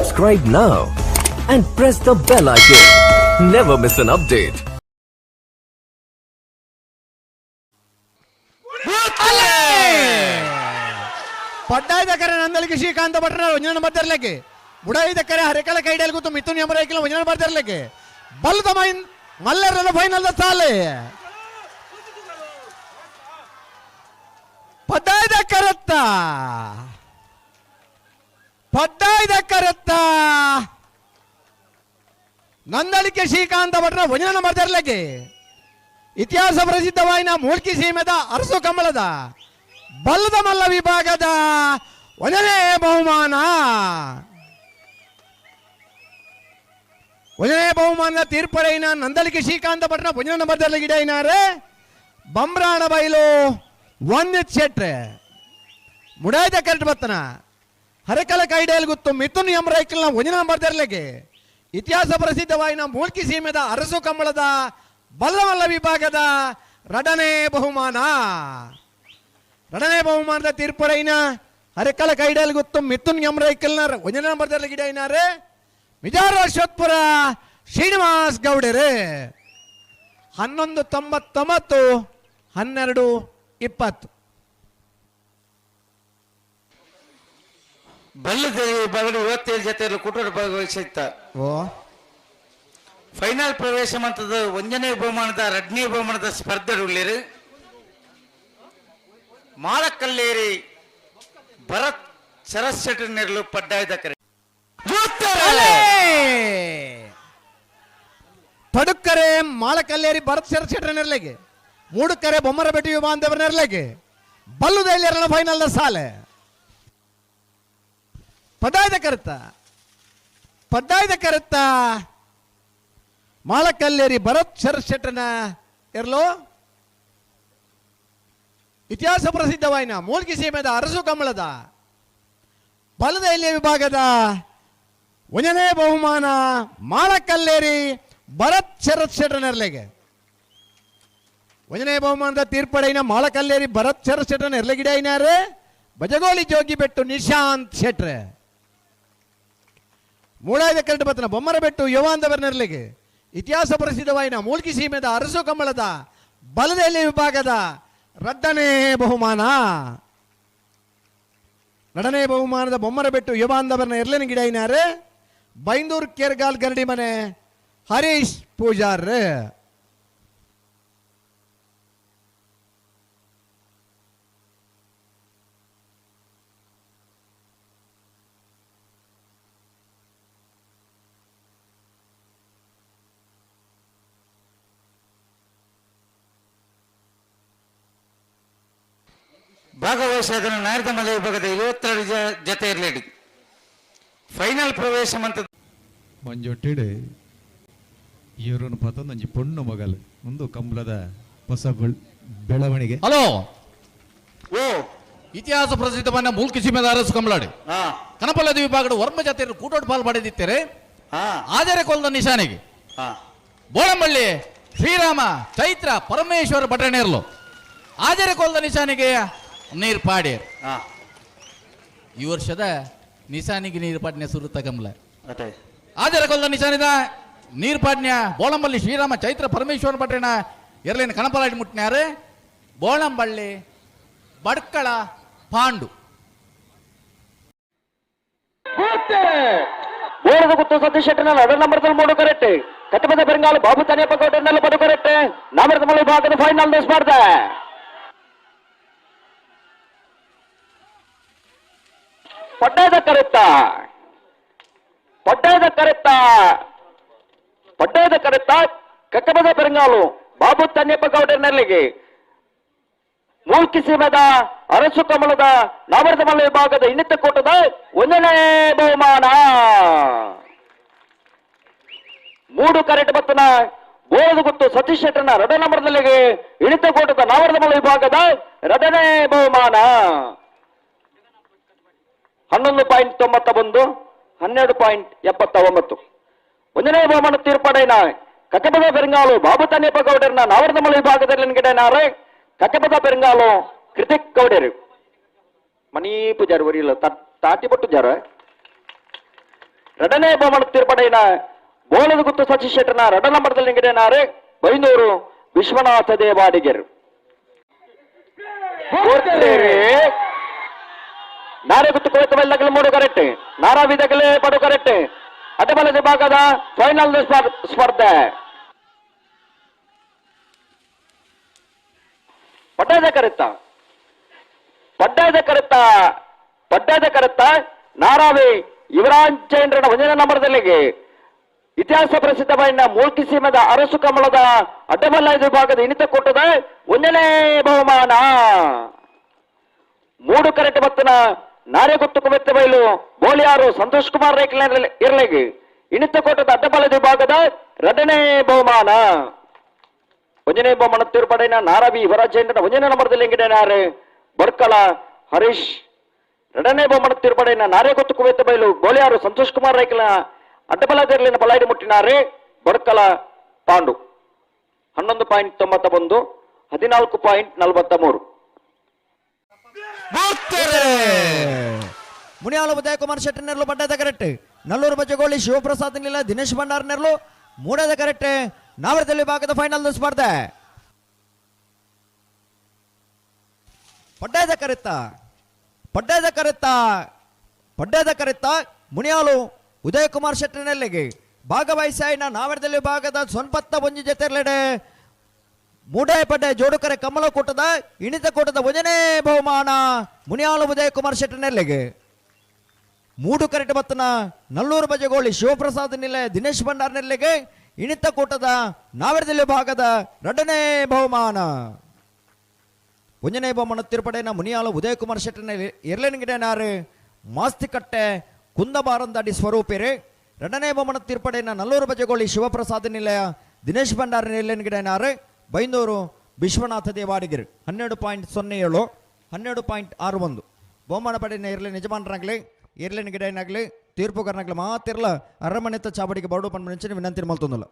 Subscribe now and press the bell icon. Never miss an update. ಪಡ್ಡಾಯ್ದಕ್ಕರೆ Nandalike Srikanth ಭಟ್ರ ಒಂಜನ ಬರ್ತಿರ್ಲಿಕ್ಕೆ, ಬುಡಾಯ್ದಕ್ಕರೆ ಹರಿಕಳ ಕೈಡಲ್ ಕೂತು Mithun ಯಮರೈಕಲ ಒಂಜನ ಬರ್ತಿರ್ಲಿಕ್ಕೆ, ಬಲ್ಲದ main ಮಲ್ಲರಲ್ಲ final ಸಾಲೆ. ಪಡ್ಡಾಯ್ದ ಕರತ್ತ, ಪಡ್ಡಾಯ್ದ ಕರತ್ತ ನಂದಳಿಕೆ ಶ್ರೀಕಾಂತ ಭಟ್ರ ಒಂಜನ ಬರ್ತಿರ್ಲಿಕ್ಕೆ, ಇತಿಹಾಸ ಪ್ರಸಿದ್ಧವಾಯಿನ ಮೂಲ್ಕಿ ಸೀಮೆದ ಅರಸು ಕಮಲದ ಬಲ್ಲದ ಮಲ್ಲ ವಿಭಾಗದ ಒಂದನೇ ಬಹುಮಾನ. ಒಂದನೇ ಬಹುಮಾನ ತೀರ್ಪಡೈನ ನಂದಳಿಕೆ ಶ್ರೀಕಾಂತ ಭಟ್ನ ಒಂದನೇ ನಂಬರ್ದಲ್ಲಿ ಗಿಡೈನಾರೆ ಬಂಬ್ರಾಣ ಬೈಲು ಒಂದ್ ಶೆಟ್ರೆ. ಮುಡಾಯ್ದ ಕರೆಕ್ಟ್ ಬತ್ತನ ಹರಕಲ ಕೈಡೇಲ್ ಗುತ್ತು ಮಿಥುನ್ ಎಂ ರೈಕಲ್ನ ಒಂದನೇ ನಂಬರ್ದರ್ಲೆಗೆ, ಇತಿಹಾಸ ಪ್ರಸಿದ್ಧವಾಯಿನ ಮೂಲ್ಕಿ ಸೀಮೆದ ಅರಸು ಕಂಬಳದ ಬಲ್ಲಮಲ್ಲ ವಿಭಾಗದ ರಡನೇ ಬಹುಮಾನ. ರಡನೇ ಬಹುಮಾನದ ತೀರ್ಪಡೈನ ಹರಕಲ ಕೈಡೇಲ್ ಗುತ್ತು ಮಿಥುನ್ ಎಂ ರೈಕಲ್ನ ಒಂದನೇ ನಂಬರ್ದಲ್ಲಿ ಗಿಡೈನಾರೆ ಮಿಜಾರ ಅಶ್ವತ್ಪುರ ಶ್ರೀನಿವಾಸ್ ಗೌಡರೇ. 11.99, 12.20. ಬಲ್ಲದ ಬಗಡು 27 ಜೊತೆಯಲ್ಲಿ ಕುಟುಂಬ ಭಾಗವಹಿಸಿತ್ತ. ಓ. ಫೈನಲ್ ಪ್ರವೇಶ ಮಂತದ ಒಂದನೇ ಬಹುಮಾನದ ಎರಡನೇ ಬಹುಮಾನದ ಸ್ಪರ್ಧೆ ಉಳ್ಳೇರು ಮಾಳಕಲ್ಲೇರಿ ಭರತ್ ಶರತ್ ಶೆಟ್ಟರ್ ನೆರಳು ಪಡ್ಡಾಯ್ದ ಕರೆ. ಅಲೇ! ಪಡುಕ್ಕರೆ ಮಾಳಕಲ್ಲೇರಿ ಭರತ್ ಶರತ್ ಶೆಟ್ಟರ್ ನೆರಳಿಗೆ, ಮೂಡುಕ್ಕರೆ ಬೊಮ್ಮರ ಬೆಟ್ಟಿ ಬಾಂಧವರ ನೆರಳಿಗೆ, ಬಲ್ಲುದೈಲಿಯರನ ಫೈನಲ್ ಸಾಲೆ. ಪಡ್ಡಾಯ್ದ ಕರುತ್ತ, ಪಡ್ಡಾಯ್ದ ಕರುತ್ತ ಮಾಳಕಲ್ಲೇರಿ ಭರತ್ ಶರತ್ ಶೆಟ್ಟರ್ನ ಇರಲು, ಇತಿಹಾಸ ಪ್ರಸಿದ್ಧವಾಯಿನ ಮೂಲ್ಕಿ ಸೀಮೆದ ಅರಸು ಕಮಲದ ಬಲದ ಎಲೆ ವಿಭಾಗದ ಒಂದನೇ ಬಹುಮಾನ ಮಾಳಕಲ್ಲೇರಿ ಭರತ್ ಶರತ್ ಶೆಟ್ಟರ್ ನೆರಳಿಗೆ. ಒಂದನೇ ಬಹುಮಾನದ ತೀರ್ಪಡೈನ ಮಾಳಕಲ್ಲೇರಿ ಭರತ್ ಶರತ್ ಶೆಟ್ಟರ್ ನೆರಳಿಗಿಡ ಐನಾರೆ ಬಜಗೋಳಿ ಜೋಗಿಬೆಟ್ಟು ನಿಶಾಂತ್ ಶೆಟ್ರೆ. ಮೂಳಾಯ್ದ ಕರೆಂಟ್ ಬತ್ತನ ಬೊಮ್ಮರಬೆಟ್ಟು ಯುವಾಂದವರ ನೆರಳಿಗೆ, ಇತಿಹಾಸ ಪ್ರಸಿದ್ಧವಾಯಿನ ಮೂಲ್ಕಿ ಸೀಮೆದ ಅರಸು ಕಮಲದ ಬಲದೆಲೆ ವಿಭಾಗದ ರಡ್ಡನೇ ಬಹುಮಾನ. ಎರಡನೇ ಬಹುಮಾನದ ಬೊಮ್ಮರಬೆಟ್ಟು ಯುವಾಂದವರನ್ನ ಎರ್ಲಿನ ಗಿಡ ಐನಾರೆ ಬೈಂದೂರು ಕೇರ್ಗಾಲ್ ಗರಡಿ ಮನೆ ಹರೀಶ್ ಪೂಜಾರ್. ಭಾಗವಹಿಸಿದ ನಾರದ ಮಲೆ ವಿಭಾಗದ 22 ಜೊತೆ ಇರಲಿ ಫೈನಲ್ ಪ್ರವೇಶ ಮಂತದ. ಮಂಜೊಟ್ಟಿಡು ಇವರು ಪತ್ತೊಂದೊಂಜಿ ಪೊಣ್ಣು ಮಗಲ್ ಒಂದು ಕಂಬಳದ ಹೊಸ ಬೆಳವಣಿಗೆ. ಹಲೋ. ಓ. ಇತಿಹಾಸ ಪ್ರಸಿದ್ಧವನ್ನ ಮೂಲ್ಕಿ ಸೀಮೆದ ಅರಸು ಕಂಬಳಾಡಿ ಕನಪಲ್ಲದ ವಿಭಾಗದ ವರ್ಮ ಜಾತಿಯನ್ನು ಕೂಟೋಟ್ ಪಾಲ್ ಪಡೆದಿದ್ದಾರೆ. ಆಜರೆ ಕೊಲ್ದ ನಿಶಾನೆಗೆ ಬೋಳಂಬಳ್ಳಿ ಶ್ರೀರಾಮ ಚೈತ್ರ ಪರಮೇಶ್ವರ ಭಟಣೇರ್ಲು ಆಜರೆ ಕೊಲ್ದ ನಿಶಾನೆಗೆ ನೀರು ಪಾಡಿ. ಈ ವರ್ಷದ ನಿಶಾನಿಗೆ ನೀರು ಪಾಡಿನ ಸುರುತ ಕಂಬಳ. ಅದೇ. ಆಜರೆ ಕೊಲ್ದ ನಿಶಾನಿದ ನೀರು ಪಾಡ್ನ್ಯ ಬೋಳಂಬಳ್ಳಿ ಶ್ರೀರಾಮ ಚೈತ್ರ ಪರಮೇಶ್ವರ ಭಟಣ ಎರಲಿನ ಕಣಪಲಾಡಿ ಮುಟ್ನ್ಯಾರು ಬೋಳಂಬಳ್ಳಿ ಬಡ್ಕಳ ಪಾಂಡು. ಬೋಳದ ಗುತ್ತು ಸತೀಶ್ ಶೆಟ್ಟರ್ನಲ್ಲಿ ಅದರ ನಂಬರ್ದಲ್ಲಿ ಮೂಡು ಕರೆಕ್ಟ್, ಕಟ್ಟಬದ ಬೆಂಗಾಲ್ ಬಾಬು ತನಿಯಪ್ಪ ಗೌಡರ್ನಲ್ಲಿ ಪಡು ಕರೆಕ್ಟ್. ನಾಮರದ ವಿಭಾಗದ ಫೈನಲ್ ಸ್ಪರ್ಧೆ. ಪಡ್ಡದ ಕರೆತ್ತ, ಪಡ್ಡದ ಕರೆತ್ತ, ಪಡ್ಡದ ಕರೆತ್ತ ಕಕ್ಕಬದ ಬೆಂಗಾಲು ಬಾಬು ತನ್ಯಪ್ಪ ಗೌಡರ್ನಲ್ಲಿಗೆ, ಮೂಲ್ಕಿ ಸೀಮೆದ ಅರಸು ಕಮಲದ ನಾಮರದ ವಿಭಾಗದ ಇನ್ನಿತ ಕೂಟದ ಒಂದನೇ ಬಹುಮಾನ. ಮೂಡು ಕರೆಂಟ್ ಬತ್ತನ ಬೋಳದ ಗುತ್ತು ಸತೀಶ್ ಶೆಟ್ಟರ್ನ ರಡ ನಂಬರ್ನಲ್ಲಿಗೆ ಇಳಿತ ಕೂಟದ ನಾವರದಮಲ ವಿಭಾಗದ ಎರಡನೇ ಬಹುಮಾನ. 11.91, 12.79. ಒಂದನೇ ಬಹುಮಾನ ತೀರ್ಪಡೈನ ಕಕ್ಕಬದ ಬೆರಂಗಾಲು ಬಾಬು ತನ್ಯಪ್ಪ ಗೌಡರ್ನ ನಾವರದಮಲ ವಿಭಾಗದಲ್ಲಿ ಗಿಡನಾರೆ ಕಕ್ಕಬದ ಬೆರಂಗಾಲು ಕೃತಿಕ್ ಗೌಡರು ಮಣಿ ಪೂಜಾರಿ ಒರಿಯಲ್ಲ ತಾಟಿ ಪಟ್ಟು ಜಾರ. ಎರಡನೇ ಬಹುಮಾನ ತೀರ್ಪಡೆಯಿನ ಬೋಳದ ಗುತ್ತು ಸತೀಶ್ ಶೆಟ್ಟರ್ನ ಎರಡ ನಂಬರ್ದಲ್ಲಿ ನಿಂಗಡೆನಾರು ಬೈಂದೂರು ವಿಶ್ವನಾಥ ದೇವಾಡಿಗರು. ನಾರೇ ಗುತ್ತು ಕೋತ ಬೈಲಗಲು ಮೂಡು ಕರೆಕ್ಟ್, ನಾರಾವಿದಗಲೇ ಪಡು ಕರೆಕ್ಟ್. ಅಡ್ಡಬಲ ವಿಭಾಗದ ಫೈನಲ್ ಸ್ಪರ್ಧೆ. ಪಡ್ಡಾದ ಕರೆತ್ತ ಪಡ್ಡಾದ ಕರೆತ್ತ ಪಡ್ಡಾದ ಕರೆತ್ತ ನಾರಾವಿ ಯುವರಾಜ್ ಜೈನ್ರನ ಒಂದನೇ ನಂಬರ್ದಲ್ಲಿಗೆ ಇತಿಹಾಸ ಪ್ರಸಿದ್ಧವಾದ ಮೂಲ್ಕಿ ಸೀಮದ ಅರಸು ಕಮಲದ ಅಡ್ಡಬಲ್ಲ ವಿಭಾಗದ ಇನಿತ ಕೂಟದ ಒಂದನೇ ಬಹುಮಾನ. ಮೂಡು ಕರೆಕ್ಟ್ ಬತ್ತನ ನಾರೆಗುತ್ತು ಕುಮೆತ್ತ ಬೈಲು ಬೋಳಿಯಾರು ಸಂತೋಷ್ ಕುಮಾರ್ ರೇಖ ಇರ್ಲಿಗೆ ಇನಿತ ಕೂಟದ ಅಡ್ಡಬಲ್ಲ ವಿಭಾಗದ ಎರಡನೇ ಬಹುಮಾನ. ಒಂದನೇ ಬಹುಮಾನ ತೀರ್ಪಡೆಯ ನಾರಾವಿ ಯುವರಾಜ್ ಜೈನ್ರನ ಒಂದನೇ ನಂಬರ್ದಲ್ಲಿ ಎಂಗಿಡನಾರು ಬರ್ಕಳ ಹರೀಶ್. ಎರಡನೇ ಬಹುಮಾನ ತೀರ್ಪಡೆಯ ನಾರೆಗುತ್ತು ಕುವೆತ್ತ ಬೈಲು ಗೋಲಿಯಾರು ಸಂತೋಷ್ ಕುಮಾರ್ ರೈಕಲ ಅಡ್ಡಬಲದರ್ಲಿನ ಬಲಾಡಿ ಮುಟ್ಟಿನಾರೆ ಬಡ್ಕಲ ಪಾಂಡು. 11.91, 14.43. ಮುನಿಯಾಲು ಉದಯ ಕುಮಾರ್ ಶೆಟ್ಟಿ ನೆರಳು ಪಡ್ಡದ ಕರೆಕ್ಟ್, ನಲ್ಲೂರು ಬಜ್ಜಗೋಳಿ ಶಿವಪ್ರಸಾದ್ ನಿಲ್ಲ ದಿನೇಶ್ ಭಂಡಾರ್ ನೆರಳು ಮೂಡದ ಕರೆಕ್ಟ್. ನಾವರದಲ್ಲಿ ಭಾಗದ ಫೈನಲ್ ಸ್ಪರ್ಧೆ. ಪಡ್ಡದ ಕರೆತ್ತ ಪಡ್ಡದ ಕರೆತ್ತ ಪಡ್ಡದ ಕರೆತ್ತ ಮುನಿಯಾಲು ಉದಯ ಕುಮಾರ್ ಶೆಟ್ಟಿ ನೆಲ್ಲಿಗೆ ಭಾಗವಹಿಸಾಯಿನ ನಾವರದಲ್ಲಿ ಭಾಗದ ಸೊನ್ಪತ್ತ ಒಂಜಿ ಜೊತೆರ್ಲೆಡೆ ಮೂಡಾಯ ಪಡ್ಡೆ ಜೋಡುಕರೆ ಕಮಲ ಕೂಟದ ಇಣಿತ ಕೂಟದ ಒಂದನೇ ಬಹುಮಾನ ಮುನಿಯಾಲು ಉದಯ ಕುಮಾರ್ ಶೆಟ್ಟಿ ನೆಲ್ಲಿಗೆ. ಮೂಡು ಕರೆಟ್ ಬತ್ತನ ನಲ್ಲೂರು ಬಜಗೋಳಿ ಶಿವಪ್ರಸಾದ್ ನಿಲೆ ದಿನೇಶ್ ಭಂಡಾರ್ ನೆಲ್ಲಿಗೆ ಇಣಿತ ಕೂಟದ ನಾವರದಲ್ಲಿ ಭಾಗದ ಎರಡನೇ ಬಹುಮಾನ. ಒಂದನೇ ಬಹುಮಾನ ತಿರುಪಡೆನ ಮುನಿಯಾಲು ಉದಯಕುಮಾರ್ ಶೆಟ್ಟಿನ ಎರಲನಗಿಡನಾರು ಮಾಸ್ತಿಕಟ್ಟೆ ಕುಂದಬಾರಂದಡಿ ಸ್ವರೂಪಿರಿ. ಎರಡನೇ ಬಹುಮಾನ ತಿರುಪಡೆನ ನಲ್ಲೂರು ಬಜಗೋಳಿ ಶಿವಪ್ರಸಾದ್ ನಿಲಯ ದಿನೇಶ್ ಭಂಡಾರ್ ನೆಲ್ಲನಗಿಡನಾರು ಬೈಂದೂರು ವಿಶ್ವನಾಥ ದೇವಾಡಿಗರು. 12.07, 12.61. ಬಹುಮಾನ ಪಡೆಯ ಇರಲಿ ಯಜಮಾನರಾಗಲಿ ಇರ್ಲಿನ ಗಿಡನಾಗಲಿ ತೀರ್ಪುಗಾರನಾಗಲಿ ಮಾತಿರಲ ಅರಮನೆತ ಚಾವಡಿಗೆ ಬರಡು ಪನ್ಪು ವಿನಂತಿ ಮಲ್ತೊಂದಲ್ಲ.